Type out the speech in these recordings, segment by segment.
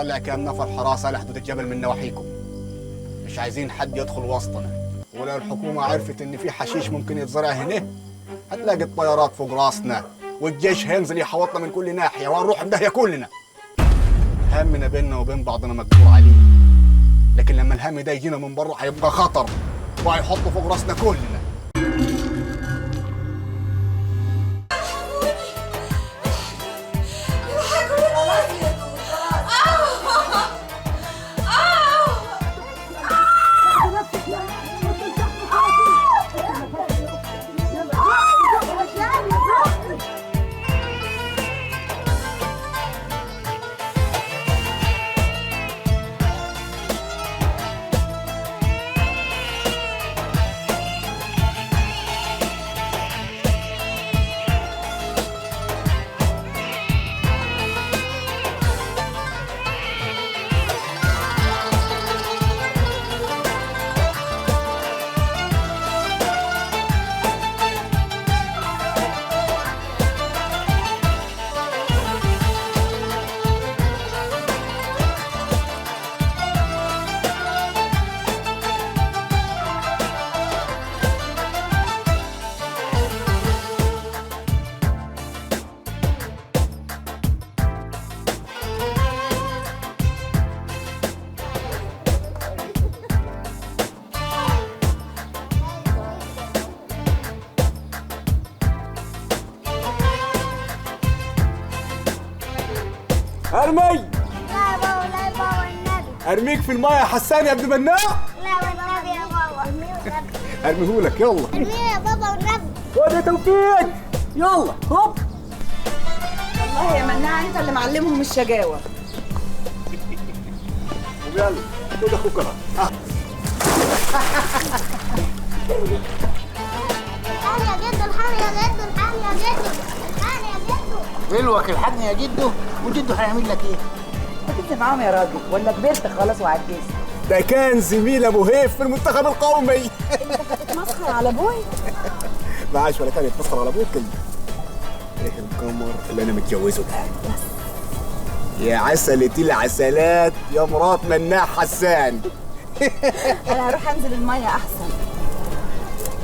طلع كام نفر حراسة على حدود الجبل من نواحيكم. مش عايزين حد يدخل وسطنا، ولو الحكومة عرفت ان في حشيش ممكن يتزرع هنا هتلاقي الطيارات فوق راسنا والجيش هينزل يحوطنا من كل ناحية وهنروح في داهية كلنا. همنا بيننا وبين بعضنا مقدور عليه، لكن لما الهم ده يجينا من بره هيبقى خطر وهيحطوا فوق راسنا كلنا. ارمي. لا يا بابا، لا يا بابا والنبي. ارميك في المايه يا حسان يا ابن مناع. لا والنبي يا بابا، ارميه والنبي. ارميهولك، يلا ارميه يا بابا والنبي. خد يا توفيق، يلا هوب. والله يا مناع انت اللي معلمهم الشجاوه. يلا خد اخوك اهو. الحقني يا جدو، الحقني يا جدو، الحقني يا جدو، الحقني يا جدو. دلوك الحقني يا جدو، وجدو هيعمل لك ايه؟ ما كنت معاهم يا راجل ولا كبرت خلاص وعجزت؟ ده كان زميل ابو هيف في المنتخب القومي. انت بتتمسخر على ابوي؟ ما عاش ولا كان يتمسخر على ابوك. ايه القمر اللي انا متجوزة ده؟ يا عسلة العسلات يا مرات مناع حسان. انا هروح انزل المية احسن.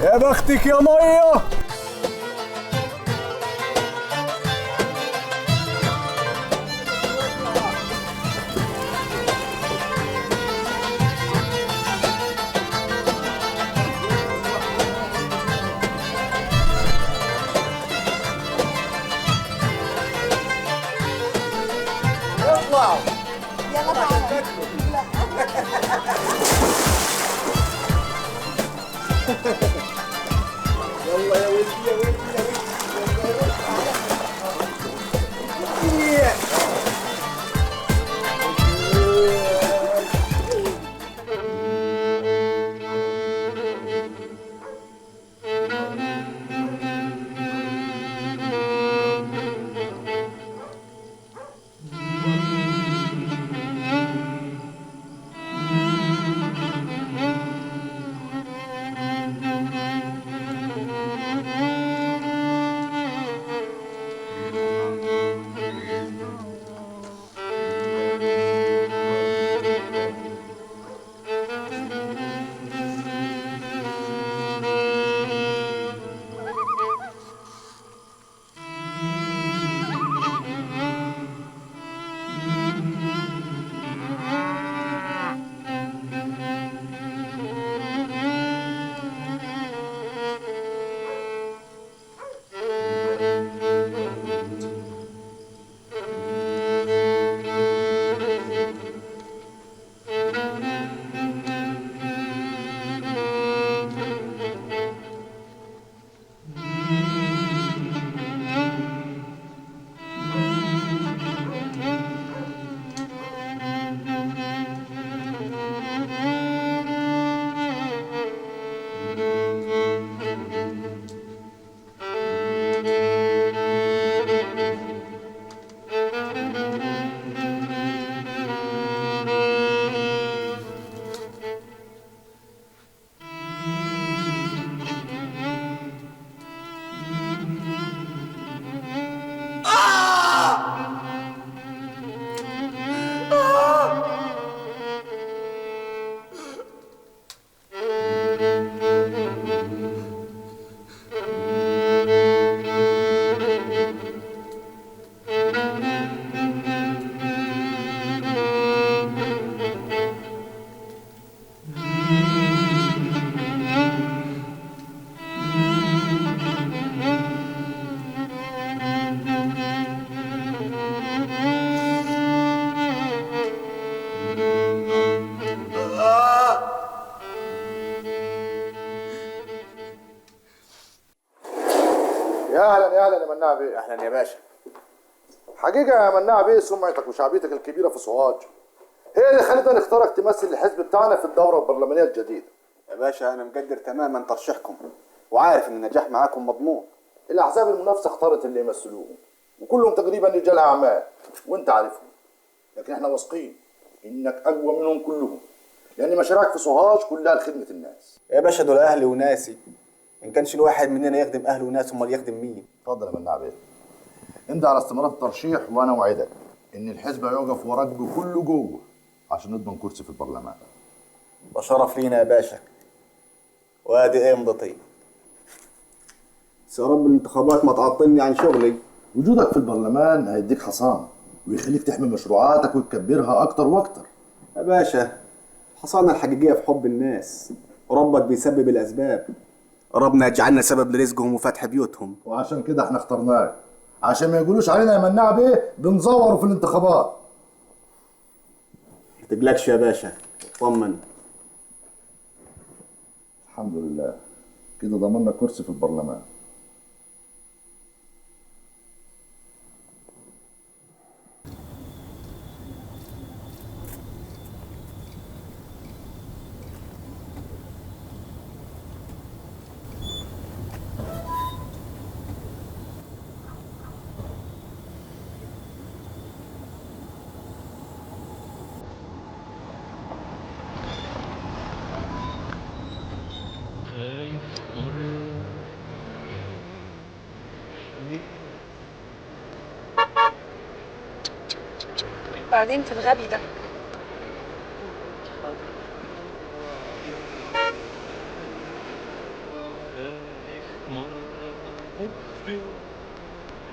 يا بختك يا مية. اطلعوا يلا تعالى. يلا يا ولدي يا ولدي يا ولدي. يا يا اهلا يا اهلا يا مناع بيه. اهلا يا باشا. حقيقة يا مناع بيه، سمعتك وشعبيتك الكبيرة في سوهاج هي اللي خلتنا نختارك تمثل الحزب بتاعنا في الدورة البرلمانية الجديدة. يا باشا انا مقدر تماما ترشيحكم، وعارف ان النجاح معاكم مضمون. الاحزاب المنافسة اختارت اللي يمثلوهم، وكلهم تقريبا رجال اعمال وانت عارفهم، لكن احنا واثقين انك اقوى منهم كلهم، لان مشاريعك في سوهاج كلها لخدمة الناس. يا باشا دول اهلي وناسي، ان كانش الواحد مننا يخدم اهله وناسه امال يخدم مين؟ اتفضل يا مناع بيه، امضي على استمارات الترشيح، وانا اوعدك ان الحزب هيقف وراك بكل جوه عشان نضمن كرسي في البرلمان. ده شرف لينا يا باشا، وادي امضتي. بس يا رب الانتخابات ما تعطلني عن شغلي. وجودك في البرلمان هيديك حصانه ويخليك تحمي مشروعاتك وتكبرها اكتر واكتر. يا باشا الحصانة الحقيقية في حب الناس، وربك بيسبب الاسباب. ربنا يجعلنا سبب لرزقهم وفتح بيوتهم. وعشان كده احنا اخترناك، عشان ما يقولوش علينا يا مناع بيه بنزوروا في الانتخابات. ما تقلقش يا باشا، اطمن. الحمد لله كده ضمننا كرسي في البرلمان. بعدين في الغبي ده.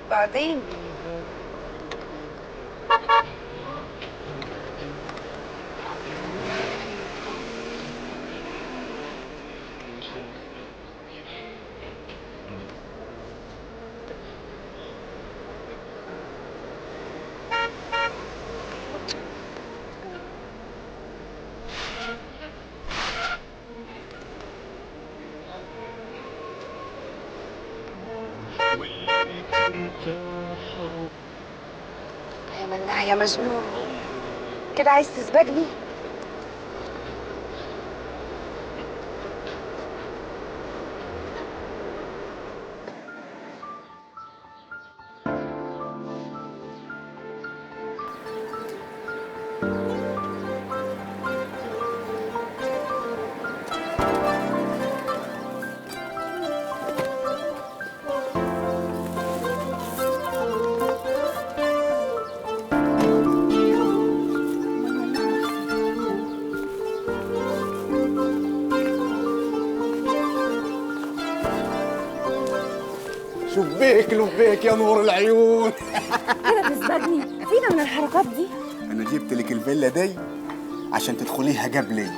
بعدين يا مناع يا مجنون، كده عايز تسبقني؟ شبيك لبيك يا نور العيون. كده تسبقني؟ فينا من الحركات دي. انا جبت لك الفيلا دي عشان تدخليها قبلي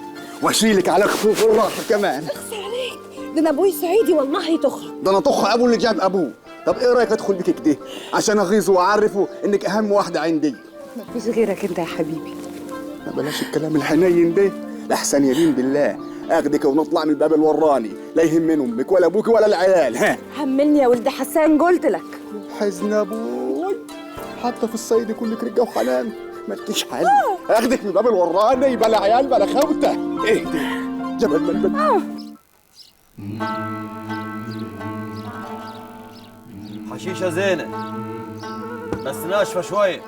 واشيلك على خفوف الراحة كمان. اخس عليك، ده انا ابوي صعيدي والله تخ. ده انا طخ ابو اللي جاب ابوه. طب ايه رايك ادخل بك كده عشان اغيظه واعرفه انك اهم واحدة عندي؟ مفيش غيرك انت يا حبيبي. ما بلاش الكلام الحنين ده، احسن يمين بالله اخدك ونطلع من الباب الوراني، لا يهمني امك ولا ابوك ولا العيال. ها همني يا ولد حسان، قلت لك. حزن ابوي حتى في الصيد كلك رجه وحنان، مالكيش حل. اخدك من الباب الوراني بلا عيال بلا خوته. اهدي جبل ملبن. حشيشه زينة بس ناشفة شوية.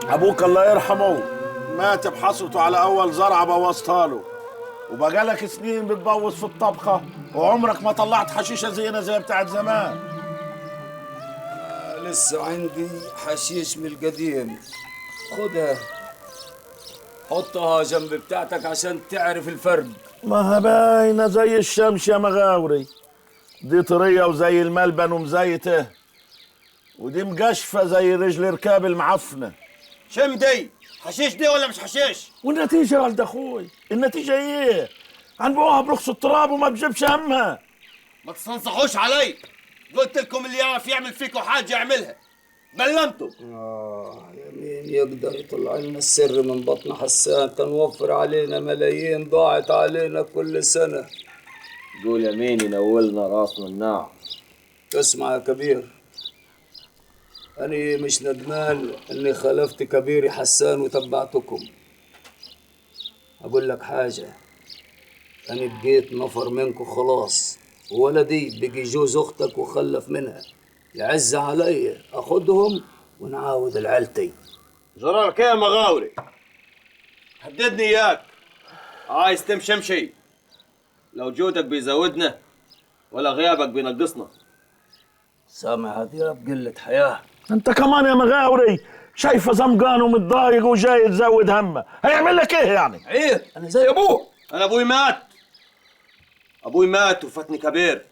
ابوك الله يرحمه مات بحسرته على اول زرعه بوظتها له، وبقالك سنين بتبوظ في الطبخة وعمرك ما طلعت حشيشه زينة زي بتاعت زمان. لسه عندي حشيش من القديم، خدها حطها جنب بتاعتك عشان تعرف الفرق. ما باينة زي الشمس يا مغاوري، دي طرية وزي الملبن ومزيته، ودي مجشفه زي رجل ركاب المعفنه. شم دي حشيش دي ولا مش حشيش؟ والنتيجة يا ولد اخوي، النتيجة ايه؟ هنبيعوها برخص التراب وما تجيبش همها. ما تستنصحوش علي، قلت لكم اللي يعرف يعمل فيكم حاجة يعملها، بلمتوا. يا مين يقدر يطلع لنا السر من بطن حسان؟ تنوفر علينا ملايين ضاعت علينا كل سنة. قول يا مين ينولنا راس مناع. اسمع يا كبير، أنا مش ندمان إني خالفت كبيري حسان وتبعتكم. أقول لك حاجة، أنا بقيت نفر منكم خلاص، وولدي بقي جوز أختك وخلف منها، يعز علي أخدهم ونعاود لعيلتي. جرالك إيه يا مغاوري؟ هددني إياك، عايز تمشي امشي، لو جودك بيزودنا ولا غيابك بينقصنا. سامع دياب قلة حياة. انت كمان يا مغاوري شايفه زمقان ومتضايق وجاي تزود همه، هيعمل لك ايه يعني؟ عيب، انا زي ابوه. انا ابوي مات، ابوي مات وفاتني كبير،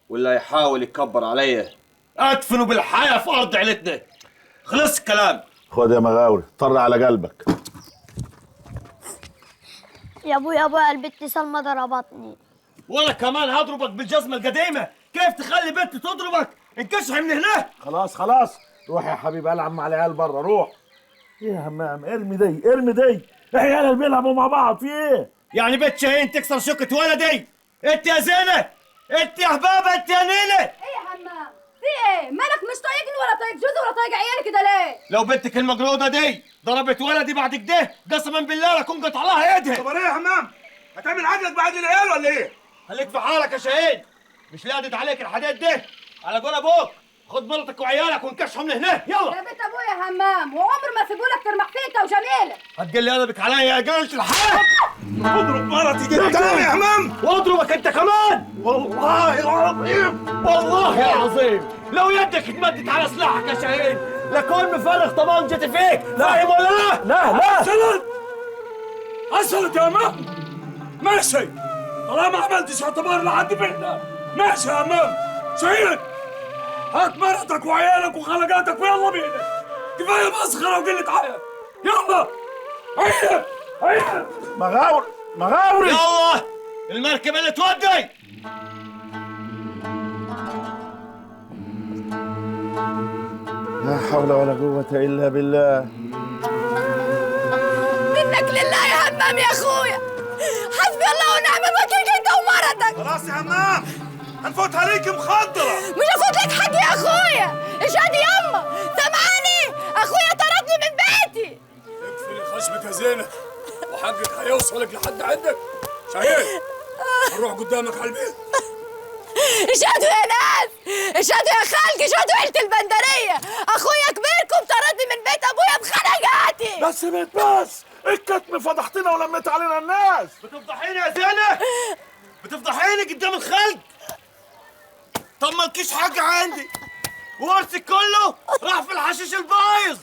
واللي هيحاول يتكبر عليا ادفنه بالحياة في ارض عيلتنا. خلص الكلام. خد يا مغاوري، طر على قلبك. يا ابوي يا ابوي البت سلمى ضربتني. وانا كمان هضربك بالجزمه القديمة، كيف تخلي بنت تضربك؟ انكشح من هنا. خلاص خلاص، روح يا حبيبي العب مع العيال بره، روح. ايه يا همام، ارمي دي ارمي دي، العيال اللي بيلعبوا مع بعض في ايه؟ يعني بنت شاهين تكسر شوكة ولدي؟ انت يا زينة، انت يا حبابة، انت يا نيلة. ايه يا همام؟ في ايه؟ مالك مش طايقني ولا طايق جوزي ولا طايق عيالي كده ليه؟ لو بنتك المجروده دي ضربت ولدي بعد كده قسما بالله لكون قطع لها ايدها. طب ايه يا همام؟ هتعمل عقلك بعد العيال ولا ايه؟ خليك في حالك يا شاهين، مش لادت عليك الحاجات دي على قول ابوك. خد مرتك وعيالك وانكشهم من هنا، يلا. يا بنت ابويا يا همام، وعمر ما اسيبهولك ترمح فيه انت وجميلة. هتقلي ادبك عليا يا قلة الحياة. اضرب مرتي قدامي يا همام، واضربك انت كمان. والله العظيم، والله العظيم لو يدك اتمدت على سلاحك يا شاهين لكون مفرغ طبنجتي فيك. فاهم ولا لا؟ لا لا. حصلت حصلت يا همام، ماشي. طالما ما عملتش اعتبار لحد بيتنا، ماشي يا همام. شاهين هات مرتك وعيالك وخلقاتك ويلا بينا، كفاية مسخرة وقلة حياة. يلا عيب عيب. مغاور مغاوري، يلا المركب اللي تودي. لا حول ولا قوة إلا بالله. منك لله يا همام يا أخويا، حسبي الله ونعم الوكيل أنت ومرتك. خلاص يا همام، هنفوت عليك مخدرة. مش هفوت لك حاجة يا أخويا. اشهدي يما، سامعاني؟ أخويا طردني من بيتي. اقفلي خشمك يا زينة، وحقك هيوصلك لحد عندك. شاهين هنروح قدامك على البيت. اشهدوا يا ناس، اشهدوا يا خالك، اشهدوا عيلة البندرية، أخويا كبيركم طردني من بيت أبويا بخناقاتي. بس بيت بس، الكتم فضحتنا ولميت علينا الناس. بتفضحيني يا زينة، بتفضحيني قدام الخلق. طب مالكيش حاجة عندي، ورثك كله راح في الحشيش البايظ.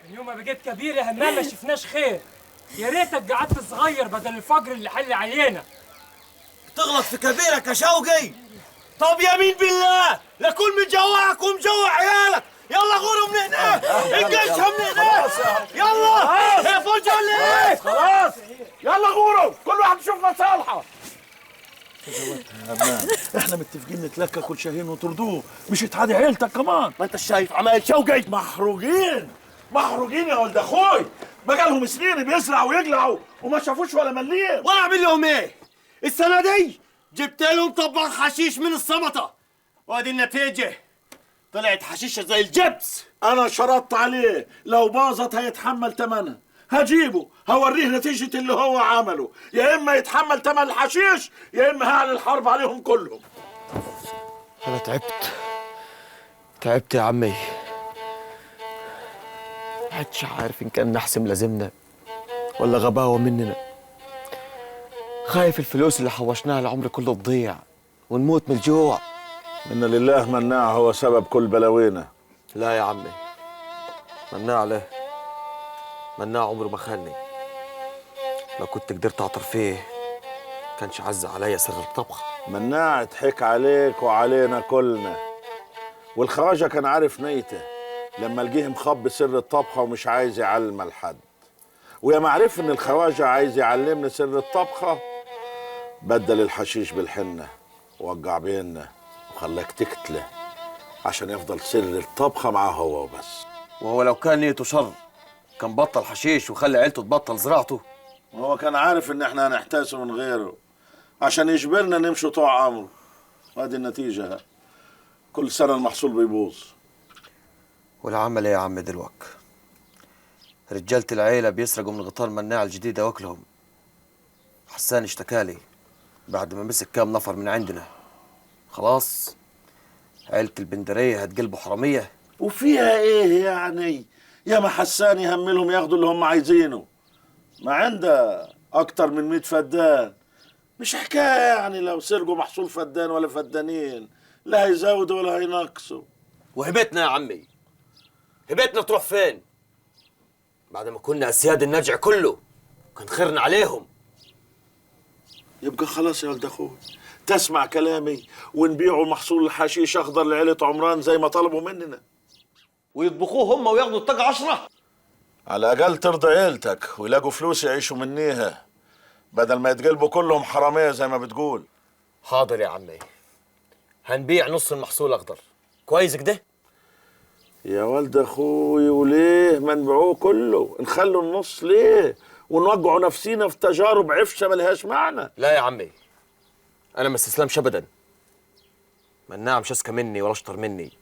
من يوم ما بقيت كبير يا همام ما شفناش خير، يا ريتك قعدت صغير بدل الفجر اللي حل علينا. بتغلط في كبيرك يا شوقي. طب يمين بالله لكون مجوعك ومجوع عيالك. يلا غوروا من هنا، انكشهم من هنا، يلا يا فرجة ولا ايه؟ خلاص يلا غوروا، كل واحد يشوف مصالحه. احنا متفقين نتلكك وشاهين وطردوه، مش اتعادي عيلتك كمان. ما انت شايف عمايل شوقي. محروجين محروجين يا ولد اخوي، بقالهم سنين بيزرعوا ويقلعوا وما شافوش ولا مليم. وانا اعمل لهم ايه؟ السنة دي جبت لهم طباخ حشيش من الصمته، وادي النتيجة، طلعت حشيشه زي الجبس. انا شرطت عليه لو باظت هيتحمل ثمنها، هجيبه هوريه نتيجة اللي هو عمله، يا إما يتحمل ثمن الحشيش يا إما هعلن الحرب عليهم كلهم. أنا تعبت تعبت يا عمي، محدش عارف إن كان نحسم لازمنا ولا غباوة مننا. خايف الفلوس اللي حوشناها العمر كله تضيع ونموت من الجوع. إن لله مناع هو سبب كل بلاوينا. لا يا عمي، مناع له، مناع عمره ما خانني. لو كنت قدرت اعطر فيه كانش عز عليا سر الطبخ. مناع ضحك عليك وعلينا كلنا، والخواجه كان عارف نيته لما لقيه مخبي سر الطبخة ومش عايز يعلمه لحد. ويا ما عرف ان الخواجه عايز يعلمني سر الطبخة بدل الحشيش بالحنه ووجع بينا وخلاك تقتله عشان يفضل سر الطبخة معاه هو وبس. وهو لو كان نيته شر كان بطل حشيش وخلى عيلته تبطل زراعته. وهو كان عارف ان احنا هنحتاسه من غيره عشان يجبرنا نمشي طوع امره، وادي النتيجة. كل سنة المحصول بيبوظ. والعمل ايه يا عم دلوقتي؟ رجالة العيلة بيسرقوا من غطاء المناعة الجديدة واكلهم. حسان اشتكالي بعد ما مسك كام نفر من عندنا. خلاص عيلة البندرية هتقلبوا حرامية. وفيها ايه يعني؟ يا ما حسان يهملهم ياخدوا اللي هم عايزينه. ما عنده اكتر من 100 فدان، مش حكاية يعني لو سرقوا محصول فدان ولا فدانين، لا هيزودوا ولا هينقصوا. وهبتنا يا عمي، هبتنا تروح فين؟ بعد ما كنا اسياد النجع كله كان خيرنا عليهم. يبقى خلاص يا ولد اخوي، تسمع كلامي ونبيعوا محصول الحشيش اخضر لعيلة عمران زي ما طلبوا مننا، ويطبخوه هم وياخدوا الطاقة 10. على الاقل ترضى عيلتك ويلاقوا فلوس يعيشوا منيها، بدل ما يتقلبوا كلهم حرامية زي ما بتقول. حاضر يا عمي، هنبيع نص المحصول اخضر. كويس كده؟ يا ولد اخوي وليه ما نبيعوه كله؟ نخلوا النص ليه؟ ونوجعوا نفسينا في تجارب عفشه ملهاش معنى. لا يا عمي، انا ما استسلمش ابدا. مناع مش اذكى مني ولا اشطر مني.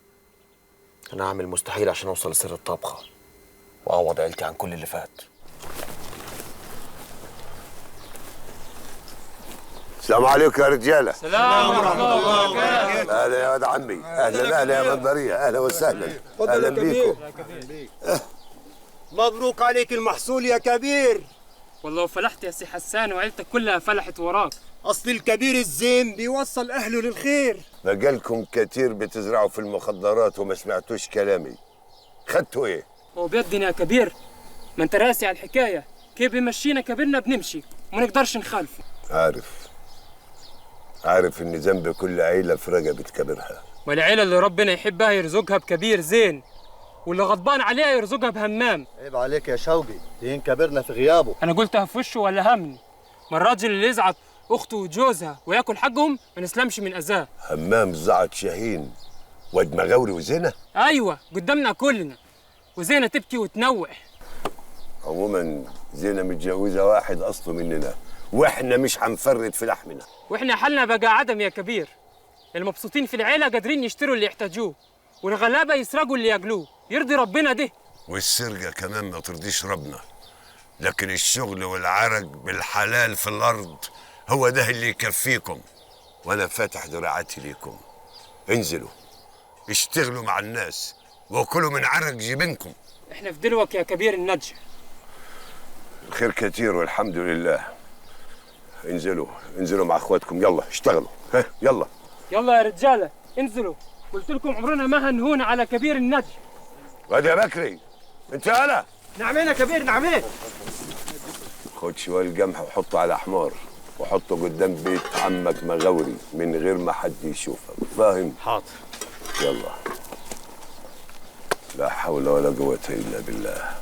انا هعمل المستحيل عشان اوصل لسر الطبخة واعوض عيلتي عن كل اللي فات. السلام عليكم يا رجاله. السلام ورحمة الله وبركاته. اهلا يا ولد عمي، اهلا اهلا يا بندريه، اهلا وسهلا. اهلا بيكم. مبروك عليك المحصول يا كبير. والله فلحت يا سي حسان وعيلتك كلها فلحت وراك. اصل الكبير الزين بيوصل اهله للخير. بقالكم كتير بتزرعوا في المخدرات وما سمعتوش كلامي. خدتوا ايه؟ هو بيدنا يا كبير، ما انت راسي على الحكاية، كيف بيمشينا كبيرنا بنمشي وما نقدرش نخالفه. عارف ان ذنب كل عيله في رقبة كبيرها. والعيلة اللي ربنا يحبها يرزقها بكبير زين، واللي غضبان عليها يرزقها بهمام. عيب عليك يا شوقي، دين كبرنا في غيابه. انا قلتها في وشه ولا همني. ما الراجل اللي يزعط اخته وجوزها وياكل حقهم ما نسلمش من اذاه. همام زعط شاهين واد مغاوري وزينه؟ ايوه قدامنا كلنا، وزينه تبكي وتنوح. عموما زينة متجوزة واحد اصله مننا، واحنا مش هنفرط في لحمنا. واحنا حالنا بقى عدم يا كبير. المبسوطين في العيلة قادرين يشتروا اللي يحتاجوه، والغلابه يسرقوا اللي ياكلوه. يرضي ربنا ده؟ والسرقة كمان ما ترضيش ربنا، لكن الشغل والعرق بالحلال في الارض هو ده اللي يكفيكم. وانا فاتح دراعاتي ليكم، انزلوا اشتغلوا مع الناس وكلوا من عرق جبينكم. احنا في دلوك يا كبير النجع. الخير كتير والحمد لله. انزلوا انزلوا مع اخواتكم، يلا اشتغلوا، ها يلا يلا يا رجاله انزلوا. قلت لكم عمرنا ما هنهون على كبير النجع. غادي يا بكري انت انا. نعمين يا كبير نعمين. خد شوية القمح وحطه على حمار وحطه قدام بيت عمك مغاوري من غير ما حد يشوفك، فاهم؟ حاضر. يلا. لا حول ولا قوة إلا بالله.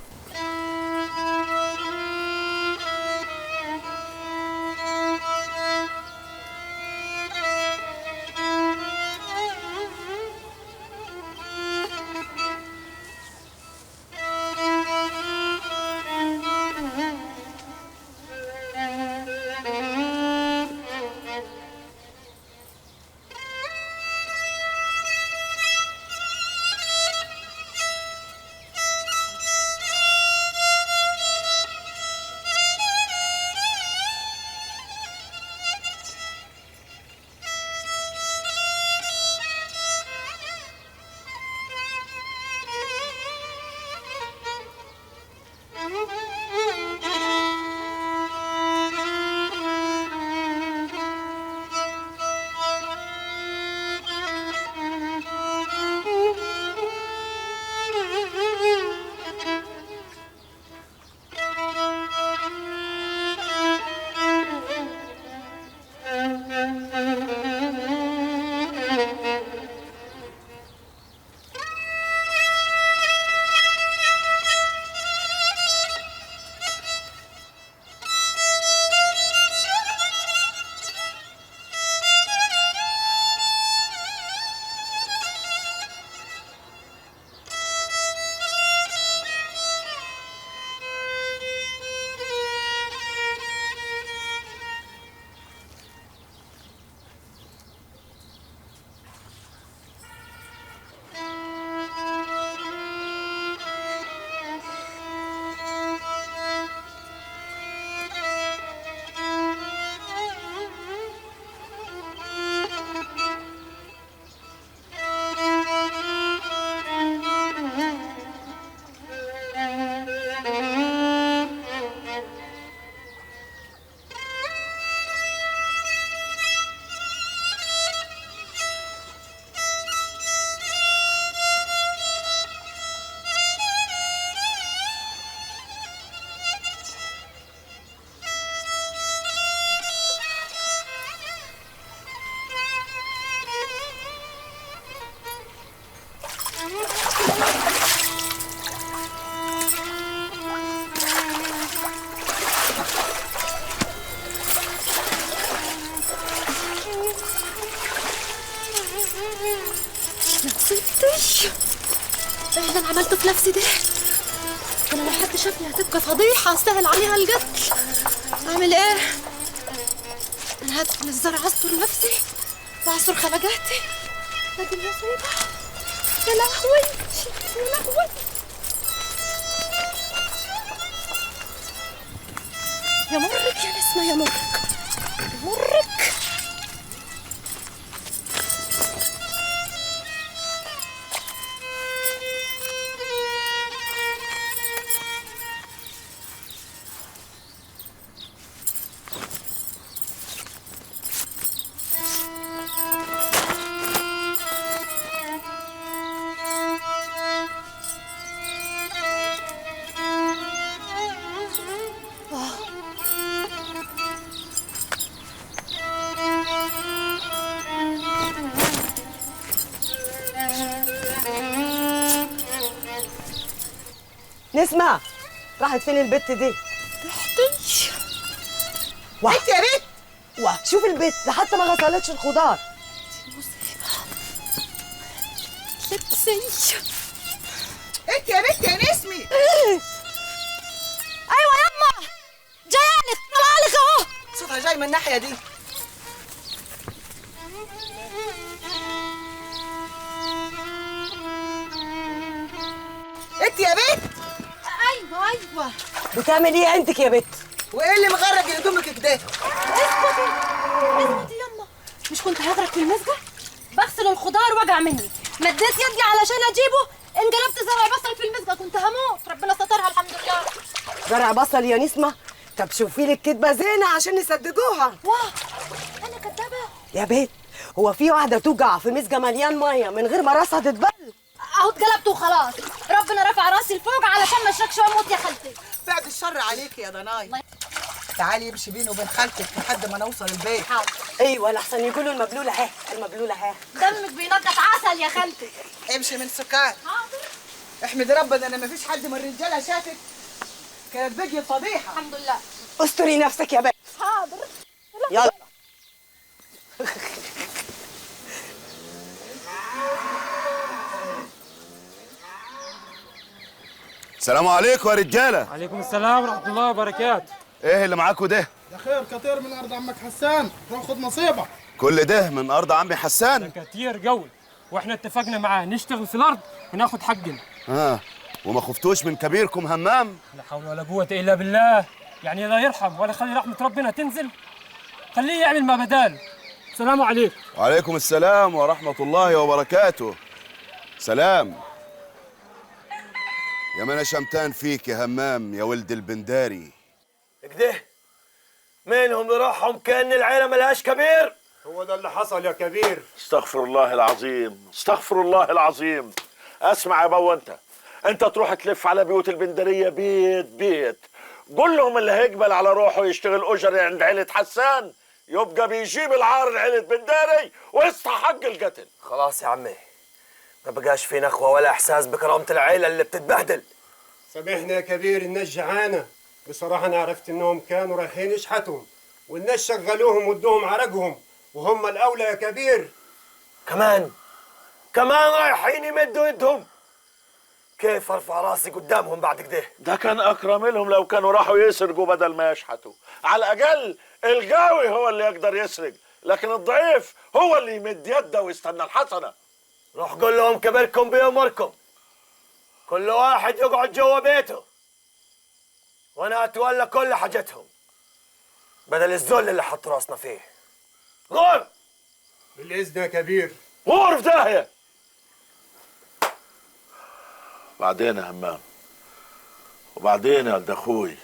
ريحتي، ايه اللي انا عملته في نفسي ده؟ انا لو حد شافني هتبقى فضيحة، استاهل عليها القتل. اعمل ايه؟ انا هدخل الزرع استر نفسي واعصر خلقاتي. لكن مصيبة، يا لهوي يا لهوي. يا مرك يا نسمه، يا مرك يا مرك. نسمة، راحت فين البت دي؟ تحتي. انت يا بت، شوف البت ده حتى ما غسلتش الخضار. دي مصيبة. لبسي. انت يا بت يا نسمي. ايوه يما، جاية لك، طالعه لك اهو. صوتها جاي من الناحية دي. انت يا بت. ايوه ايوه. بتعمل ايه عندك يا بت؟ وايه اللي مغرق هدومك كده؟ اسكتي اسكتي يما، مش كنت هغرق في المسجد؟ بغسل الخضار وجع مني، مديت يدي علشان اجيبه انقلبت زرع بصل في المسجد، كنت هموت، ربنا سترها الحمد لله. زرع بصل يا نسمة؟ طب شوفي لك كدبه زينة عشان نصدقوها. واه انا كدابه يا بت؟ هو في واحدة توجع في مسجه مليان مية من غير ما راسها تتبل؟ اهو اتقلبت وخلاص، ربنا رفع راسي لفوق علشان ما اشركش واموت يا خالتي. بعد الشر عليك يا ضناي. تعالي امشي بيني وبين خالتك لحد ما نوصل البيت. حاضر. ايوه لحسن يقولوا المبلوله اهي، المبلوله اهي. دمك بينقط عسل يا خالتي. امشي من سكات. حاضر. احمد ربنا ان مفيش حد من الرجالة شافك، كانت بقيت فضيحة. الحمد لله. استري نفسك يا بنت. حاضر. يلا. السلام عليكم يا رجاله. عليكم السلام ورحمة الله وبركاته. ايه اللي معاكوا ده؟ ده خير كتير من ارض عمك حسان، روح خد نصيبك. كل ده من ارض عمي حسان؟ ده كتير قوي، واحنا اتفقنا معاه نشتغل في الارض وناخد حقنا. وما خفتوش من كبيركم همام؟ لا حول ولا قوة الا بالله، يعني لا يرحم ولا خلي رحمه ربنا تنزل، خليه يعمل ما بداله. السلام عليكم. وعليكم السلام ورحمة الله وبركاته. سلام. يا ما انا شمتان فيك يا همام يا ولد البنداري. كده مالهم لروحهم كأن العيلة ملهاش كبير. هو ده اللي حصل يا كبير. استغفر الله العظيم، استغفر الله العظيم. اسمع يا بو، انت تروح تلف على بيوت البندرية بيت بيت، قول لهم اللي هيقبل على روحه يشتغل اجري عند عيلة حسان يبقى بيجيب العار لعيلة بنداري ويستحق القتل. خلاص يا عمي، ما بقاش في نخوة ولا إحساس بكرامة العيلة اللي بتتبهدل. سامحنا يا كبير، الناس جعانة. بصراحة أنا عرفت إنهم كانوا رايحين يشحتوا، والناس شغلوهم وادوهم عرقهم، وهم الأولى يا كبير. كمان رايحين يمدوا يدهم. كيف أرفع راسي قدامهم بعد كده؟ ده كان أكرم لهم لو كانوا راحوا يسرقوا بدل ما يشحتوا. على الأقل القوي هو اللي يقدر يسرق، لكن الضعيف هو اللي يمد يده ويستنى الحسنة. روح قول لهم كبركم بأمركم، كل واحد يقعد جوا بيته وانا اتولى كل حاجتهم بدل الذل اللي حط راسنا فيه. غور بالاذن يا كبير. غور في داهية. بعدين يا همام، وبعدين يا ولد اخوي،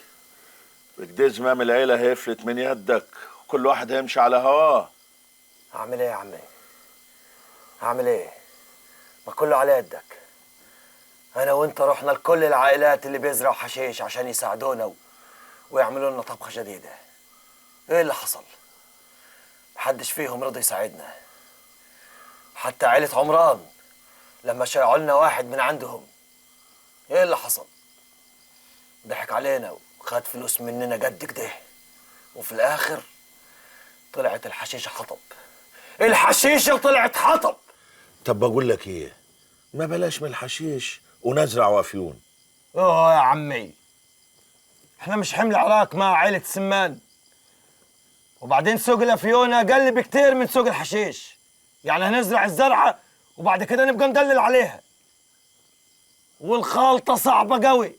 بكده زمام العيلة هيفلت من يدك وكل واحد هيمشي على هواه. اعمل ايه يا عمي؟ اعمل ايه؟ ما كله على يدك. انا وانت رحنا لكل العائلات اللي بيزرعوا حشيش عشان يساعدونا ويعملوا لنا طبخه جديدة. ايه اللي حصل؟ محدش فيهم رضي يساعدنا. حتى عائلة عمران لما شرعوا لنا واحد من عندهم، ايه اللي حصل؟ ضحك علينا وخد فلوس مننا قد كده، وفي الاخر طلعت الحشيشه حطب. الحشيشه طلعت حطب. طب بقول لك ايه، ما بلاش من الحشيش ونزرع وافيون. اوه يا عمي، احنا مش حمل عراك مع عيلة السمان. وبعدين سوق الافيون اقل بكتير من سوق الحشيش، يعني هنزرع الزرعة وبعد كده نبقى ندلل عليها، والخلطة صعبة قوي.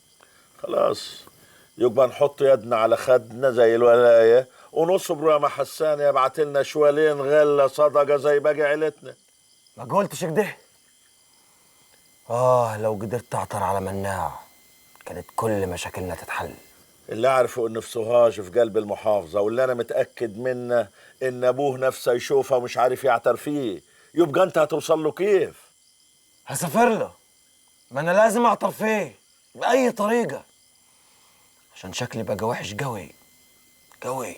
خلاص يبقى نحط يدنا على خدنا زي الولاية ونصبر يا ما حسان يبعت لنا شوالين غلة صدقة زي باقي عيلتنا. ما قلتش كده؟ لو قدرت تعثر على مناع كانت كل مشاكلنا تتحل. اللي اعرفه انه في سوهاج في قلب المحافظة، واللي انا متأكد منه ان ابوه نفسه يشوفه ومش عارف يعتر فيه، يبقى انت هتوصل له كيف؟ هسافر له، ما انا لازم اعتر فيه بأي طريقة، عشان شكلي بقى وحش قوي قوي.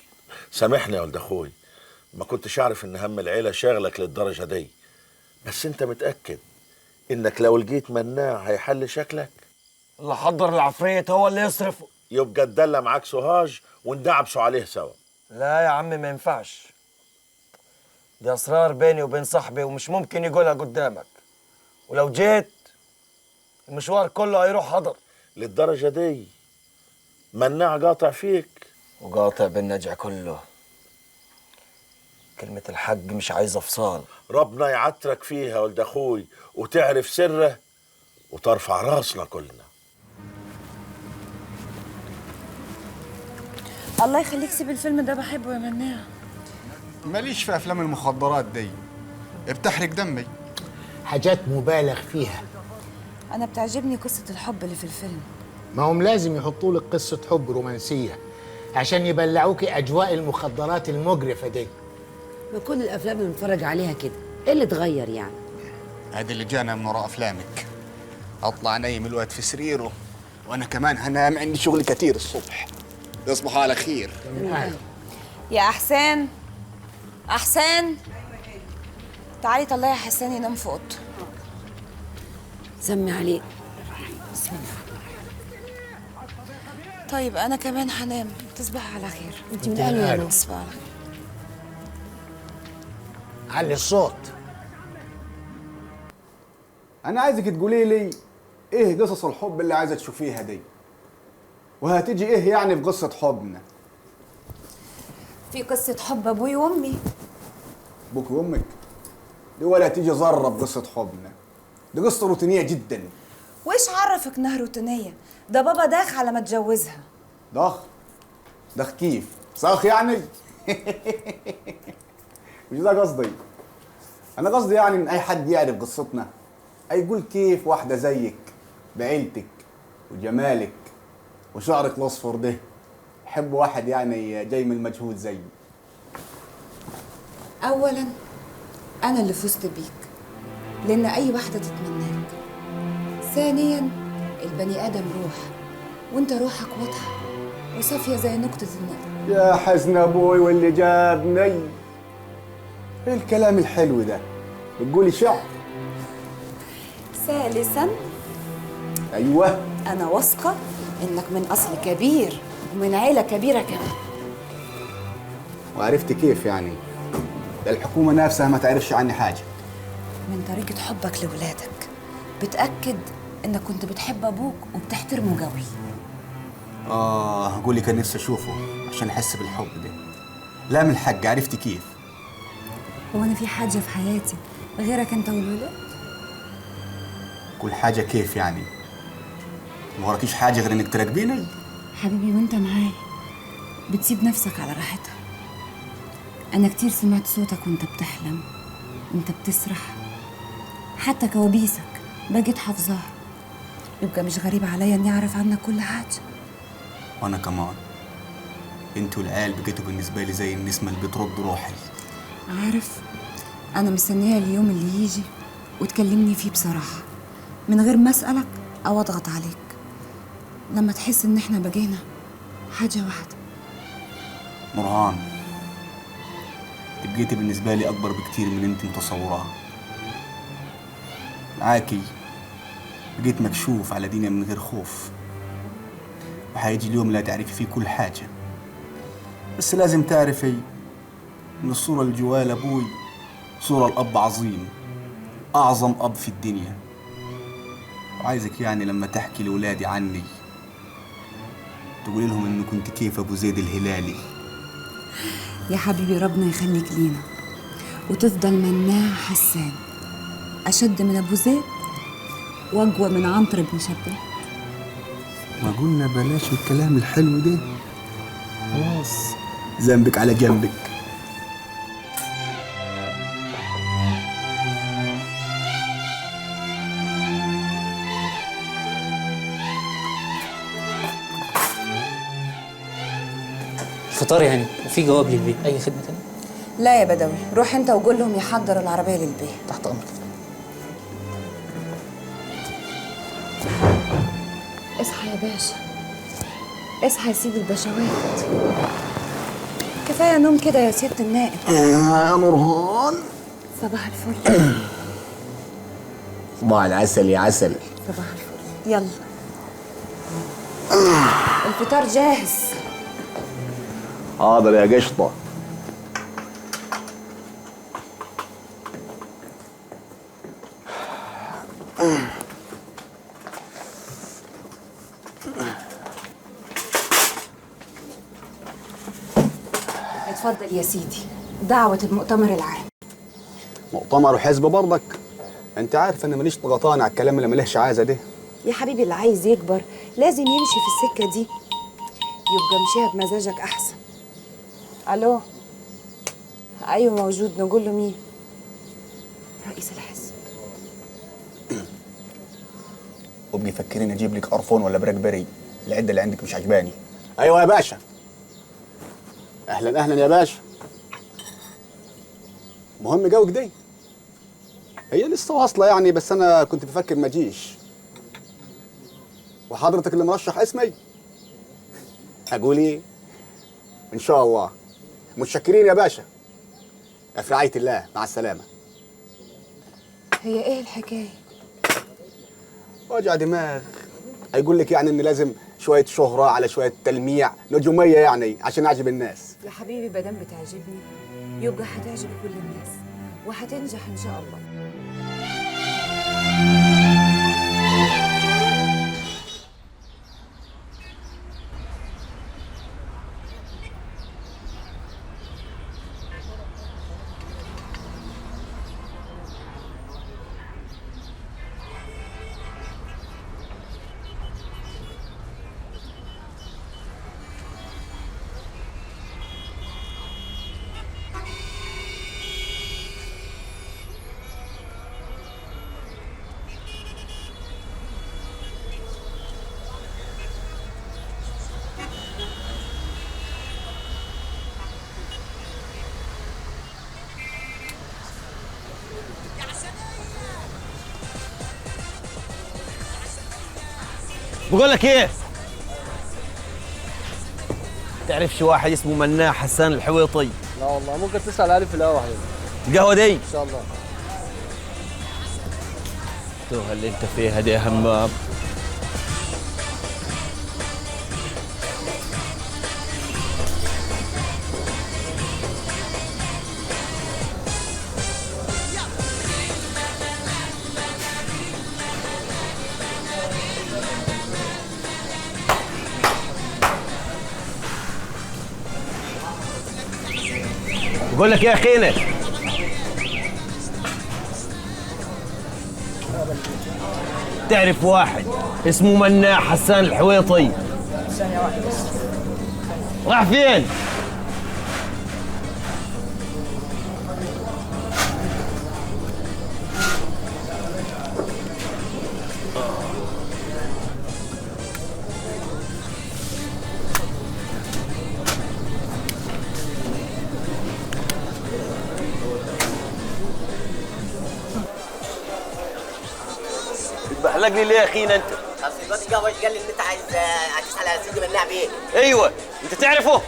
سامحني يا ولد اخوي، ما كنتش اعرف ان هم العيلة شاغلك للدرجة دي، بس انت متأكد انك لو لقيت مناع هيحل شكلك؟ اللي حضر العفريت هو اللي يصرفه. يبقى اتدلى معاك سوهاج وندعبسوا عليه سوا. لا يا عمي ما ينفعش، دي اسرار بيني وبين صاحبي ومش ممكن يقولها قدامك، ولو جيت المشوار كله هيروح هدر. للدرجة دي مناع قاطع فيك؟ وقاطع بالنجع كله. كلمة الحق مش عايزة فصال. ربنا يعترك فيها ولد اخوي وتعرف سره وترفع راسنا كلنا. الله يخليك سيب الفيلم ده، بحبه يا مناع. ماليش في افلام المخدرات دي، بتحرق دمي. حاجات مبالغ فيها. انا بتعجبني قصة الحب اللي في الفيلم. ما هم لازم يحطوا لك قصة حب رومانسية عشان يبلعوكي اجواء المخدرات المجرفة دي. ما كل الافلام اللي بنتفرج عليها كده، ايه اللي اتغير يعني؟ ادي اللي جانا من وراء افلامك. اطلع نايم الوقت في سريره، وانا كمان هنام، عندي شغل كتير الصبح. تصبحوا على خير. يا احسان، احسان تعالي طلعي حسان ينام في اوضته. سمي عليك. بسم الله. طيب انا كمان هنام، تصبح على خير. انت من اهله يا نور. تصبح على خير. علي الصوت. انا عايزك تقولي لي ايه قصص الحب اللي عايزه تشوفيها دي، وهتيجي ايه يعني في قصة حبنا؟ في قصة حب ابوي وامي. ابوك وامك؟ دي ولا تيجي ذره بقصة حبنا، دي قصة روتينيه جدا. وايش عرفك انها روتينيه؟ ده بابا داخ على ما اتجوزها. داخ؟ داخ كيف؟ صاخ يعني؟ مش ده قصدي. انا قصدي يعني ان اي حد يعرف قصتنا هيقول كيف واحدة زيك بعيلتك وجمالك وشعرك الاصفر ده حب واحد يعني جاي من المجهود زيي. اولا انا اللي فزت بيك، لان اي واحدة تتمناك. ثانيا البني ادم روح، وانت روحك واضحة وصافيه زي نقطة النقل. يا حزن ابوي واللي جابني، ايه الكلام الحلو ده؟ بتقولي شعر؟ ثالثا ايوه، انا واثقة انك من اصل كبير ومن عيله كبيرة كمان. وعرفت كيف يعني؟ ده الحكومة نفسها ما تعرفش عني حاجة. من طريقه حبك لولادك بتاكد انك كنت بتحب ابوك وبتحترمه قوي. قولي كان نفسي اشوفه عشان احس بالحب ده. لا من الحق، عرفت كيف؟ هو انا في حاجة في حياتي غيرك انت والولاد؟ كل حاجة كيف يعني؟ ما وراكيش حاجة غير انك تراقبيني؟ حبيبي وانت معايا بتسيب نفسك على راحتها. انا كتير سمعت صوتك وانت بتحلم، وانت بتسرح، حتى كوابيسك بقيت حافظاها. يبقى مش غريب عليا اني اعرف عنك كل حاجة. وانا كمان، انتوا العيال بقيتوا بالنسبة لي زي النسمه اللي بترد روحي. عارف، انا مستنيه اليوم اللي يجي وتكلمني فيه بصراحة من غير ما اسالك او اضغط عليك، لما تحس ان احنا بقينا حاجة واحدة. نورهان، بقيتي بالنسبة لي اكبر بكتير من اللي انت متصوراه. معاكي بقيت مكشوف على دينا من غير خوف، وهيجي اليوم اللي هتعرفي فيه كل حاجة. بس لازم تعرفي ان الصورة اللي جوايا لابوي صوره الاب عظيم، اعظم اب في الدنيا. وعايزك يعني لما تحكي لولادي عني تقولي لهم انه كنت كيف ابو زيد الهلالي. يا حبيبي ربنا يخليك لينا وتفضل مناع حسان، اشد من ابو زيد واقوى من عنتر بن شداد. ما قلنا بلاش الكلام الحلو ده، خلاص ذنبك على جنبك. فطار يعني، وفي جواب للبيت، اي خدمة تانية؟ لا يا بدوي، روح انت وقول لهم يحضروا العربية للبيت. تحت امرك. اصحى يا باشا، اصحى يا سيد البشوات، كفاية نوم كده يا سيادة النائب. يا نورهان صباح الفل. صباح العسل يا عسل. صباح الفل. يلا الفطار جاهز. حاضر يا قشطه. اتفضل يا سيدي، دعوة المؤتمر العام. مؤتمر وحزب برضك؟ انت عارف انا ماليش غطان على الكلام اللي مالهش عازة ده. يا حبيبي اللي عايز يكبر لازم يمشي في السكة دي، يبقى مشيها بمزاجك احسن. الو، ايوه موجود. نقول له مين؟ رئيس الحزب. وابني فكرين اجيب لك قرفون ولا براك بري، العدة اللي عندك مش عجباني. ايوه يا باشا. اهلا اهلا يا باشا. مهم جوك دي هي لسه واصله يعني، بس انا كنت بفكر ما اجيش. وحضرتك اللي مرشح اسمي؟ اقول ايه؟ ان شاء الله. متشكرين يا باشا. في رعاية الله، مع السلامة. هي ايه الحكاية؟ وجع دماغ. هيقول لك يعني ان لازم شوية شهره على شوية تلميع نجوميه يعني عشان اعجب الناس. يا حبيبي مادام بتعجبني يبقى هتعجب كل الناس وهتنجح ان شاء الله. بقول لك ايه؟ تعرفش واحد اسمه مناع حسان الحويطي؟ لا والله، ممكن تسأل عليه في القهوة حبيبي. القهوة دي؟ ان شاء الله. توها اللي انت فيها دي يا همام. بقول لك يا اخينا، تعرف واحد اسمه مناع حسان الحويطي؟ ثانية واحدة بس. راح فين؟ بحلقني ليه يا اخينا انت؟ اصل الواد القهوة قال لي ان انت عايز تسال على سيدي مناع بيه. ايوه، انت تعرفه؟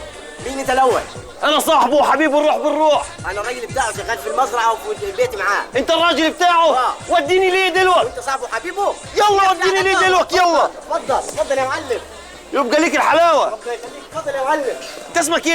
مين انت الاول؟ انا صاحبه وحبيبه الروح بالروح. انا الراجل بتاعه، شغال في المزرعة وفي البيت معاه. انت الراجل بتاعه؟ وديني ليه دلوقتي؟ وانت صاحبه وحبيبه؟ يلا وديني ليه دلوقتي، يلا. اتفضل اتفضل يا معلم. يبقى ليك الحلاوة. ربنا يخليك، اتفضل يا معلم. انت اسمك ايه؟